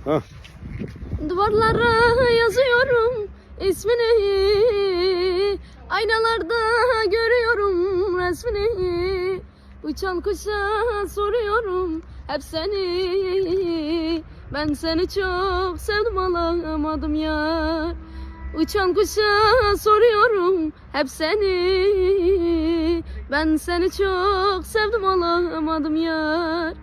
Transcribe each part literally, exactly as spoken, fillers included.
Ha. Duvarlara yazıyorum ismini, aynalarda görüyorum resmini. Uçan kuşa soruyorum hep seni. Ben seni çok sevdim, alamadım yar. Uçan kuşa soruyorum hep seni. Ben seni çok sevdim, alamadım yar.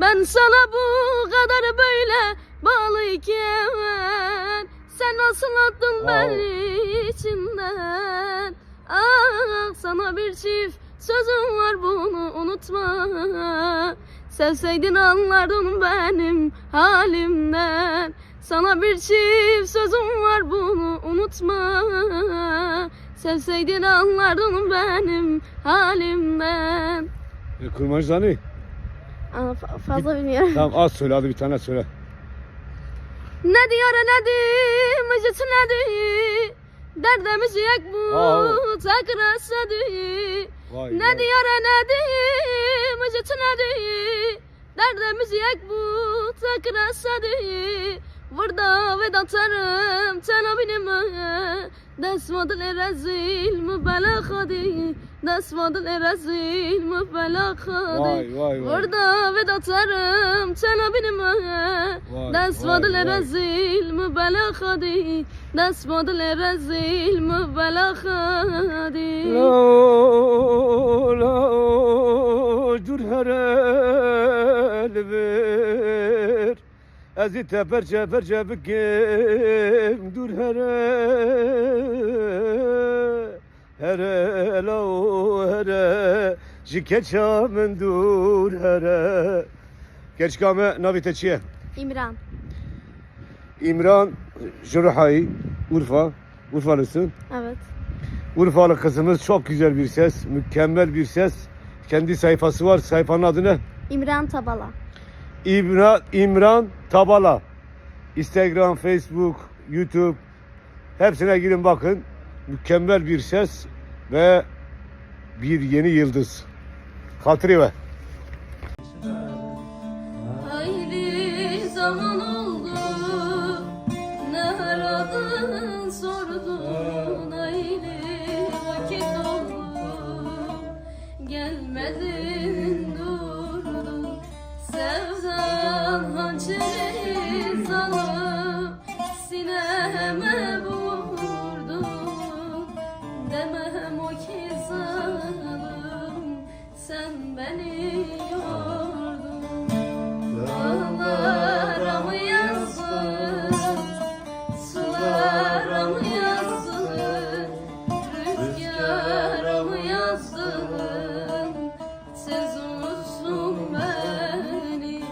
Ben sana bu kadar böyle bağlıyken sen nasıl attın beni içinden? Ah, sana bir çift sözüm var, bunu unutma. Sevseydin anlardın benim halimden. Sana bir çift sözüm var, bunu unutma. Sevseydin anlardın benim halimden. E, kurmancı zanî? Aa, fa- fazla bilmiyorum. Tamam, az söyle, hadi bir tane söyle. Ne diyara ne di, mıcıt ne di. Derdimiz yek bu, tek rasa di. Vay, ne vay. Diyara ne di, mıcıt ne di. Derdimiz yek bu, tek rasa di. Vurda ve datarım, tena binime. Dest vadil e rezil mi bela xadi. Dest vadil e rezil mi bela xadi. Vay, vay, vay. Vurda ve datarım, tena binime. Vay, dest vadil e rezil mi bela xadi. Dest vadil e rezil mi bela xadi. Lao, lao, dur here li vir. Ez ê te perçe perçe bikim, dur here, here, lao, here, ji keça min dur here. Keçika me, navê te çi ye? İmran. İmran, ji Rihayî, Urfa. Urfalısın. Evet. Urfalı kızımız, çok güzel bir ses, mükemmel bir ses. Kendi sayfası var. Sayfanın adı ne? İmran Tabala. İmra-, İmran Tabala. Instagram, Facebook, YouTube, hepsine girin bakın. Mükemmel bir ses ve bir yeni yıldız. Hatırı ve. Hayli zaman oldu, ne aradın sordun, hayli vakit oldu, gelmedin durdun. Sevdan hançeri alıp sineme vurdun, demem o ki zalim. Sen beni yordun, dağlara mı yazdın, sulara mı yazdın, rüzgara mı yazdın, tez unutsun beni.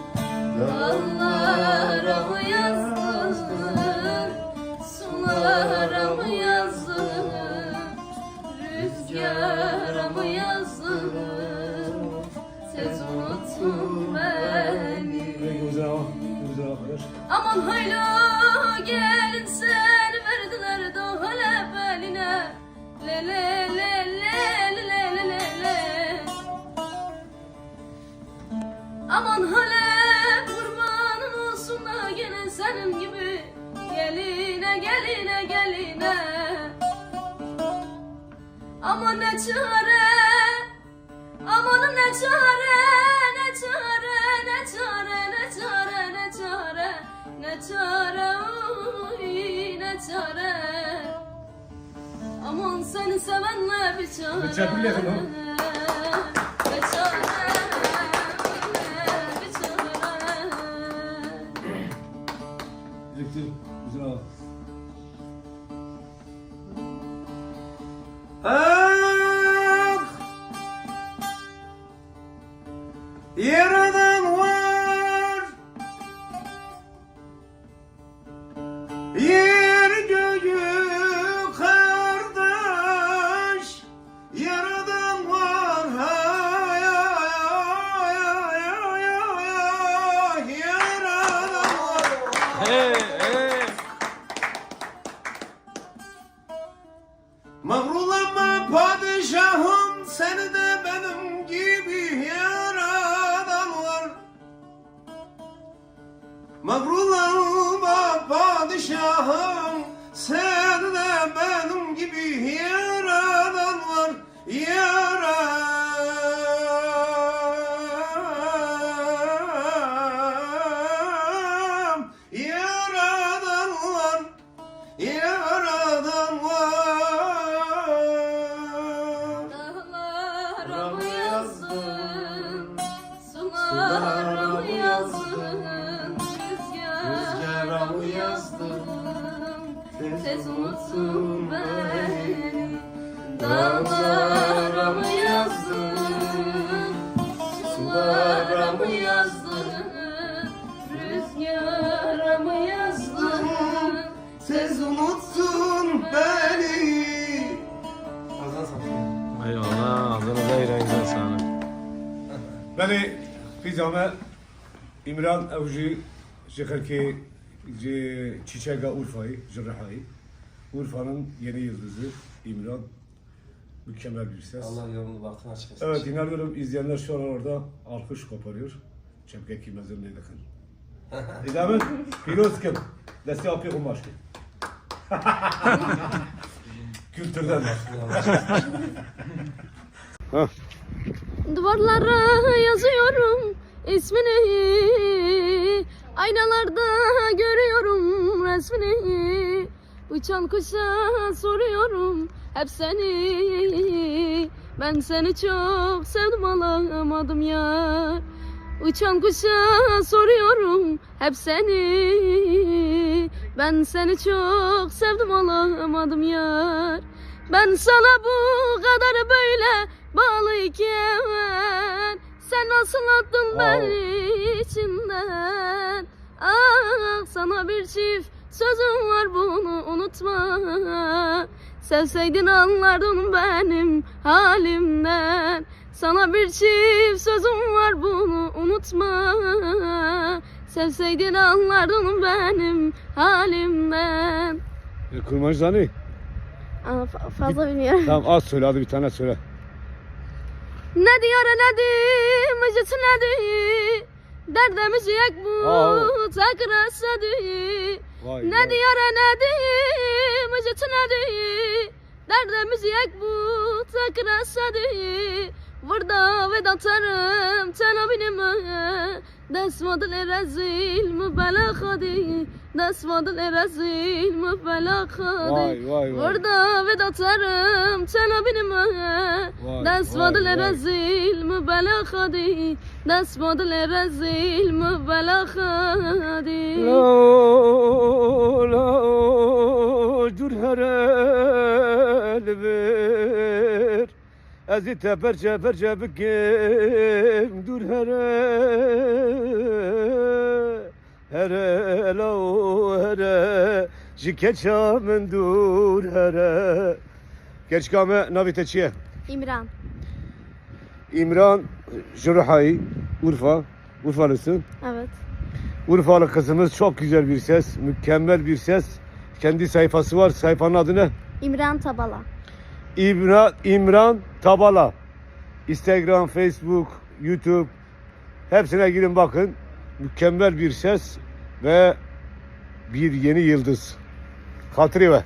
Dağlara mı yazdın, sulara mı yazdın, rüzgara mı yazdın? Siz unuttun beni. Güzel, güzel arkadaş. Aman haylo, gelin seni verdiler dohale beline. Le, le, le. Aman hale kurbanım olsun da gene senin gibi geline, geline, geline. Aman ne çare, aman ne çare, ne çare, ne çare, ne çare, ne çare, ne çare, oy, ne çare. Aman seni sevenle bir çare. Bir çare, bir çare, bir çare. Elektrik, güzel abi. Ah! Yaradan var. Yer göğü kardeş, Yaradan var, hay, hay, Yaradan var. Hey, hey. Mağrurlanma padişahım, seni de benim gibi yaradan var. Mağrurlan Allah'ım, sende benim gibi yaradan var, yaram, yaradan var, yaradan var. Dağlara mı yazdın, sulara mı yazdın, rüzgara mı yazdın? Tez unuttun beni. Dağlara mı yazdın, sulara mı yazdın, rüzgara mı yazdın? Tez unuttun beni. Ağzına sağlık. Eyvallah, ağzınıza yüreğinize sağlık. Belê, qîza me Îmran, ew jî ji xelkê, ji Çîçega Urfayê, ji Rihayê. Urfa'nın yeni yıldızı İmran. Mükemmel bir ses. Allah yolunu bahtını açık etsin. Evet, inanıyorum izleyenler şu an orada alkış koparıyor. Çepkekî mezin lê dikin. Îdame, pîroz kim? Destê apê xwe maç kir. Kültürden. Hah. Duvarlara yazıyorum ismini, aynalarda görüyorum resmini. Uçan kuşa soruyorum hep seni. Ben seni çok sevdim, alamadım yar. Uçan kuşa soruyorum hep seni. Ben seni çok sevdim, alamadım yar. Ben sana bu kadar böyle bağlıyken sen nasıl attın beni içinden? Ah, sana bir çift sözüm var, bunu unutma. Sevseydin anlardın benim halimden. Sana bir çift sözüm var, bunu unutma. Sevseydin anlardın benim halimden. E, kurmancı zanî? Aa, fa- fazla bilmiyorum. Tamam, az söyle, hadi bir tane söyle. Ne diyara ne di, mıcıt ne di. Derdimiz yek bu, tek resedî. Vay, ne vay. Diyara ne di, mıcıt ne di. Derdimiz yek bu, tek resedî. Vurda ve datarım, tena binime. Dest vadil e rezil mi bela xadi. Dest vadil e rezil mi bela xadi. Vay, vay, vay. Vurda ve datarım, tena binime. Vay, vay, vay. Dest vadil e rezil mi bela xadi. Dest vadil e rezil mi bela xadi. Lao, lao, dur here li vir. Ez ê te perçe perçe bikim, dur here, here, lao, here, ji keça min dur here. Keçika me, navê te çi ye? Îmran. Îmran, ji Rihayê, Urfa. Urfalısın. Evet. Urfalı kızımız, çok güzel bir ses, mükemmel bir ses. Kendi sayfası var. Sayfanın adı ne? İmran Tabala. İmra-, İmran Tabala. Instagram, Facebook, YouTube, hepsine girin bakın. Mükemmel bir ses ve bir yeni yıldız. Hatırı ve.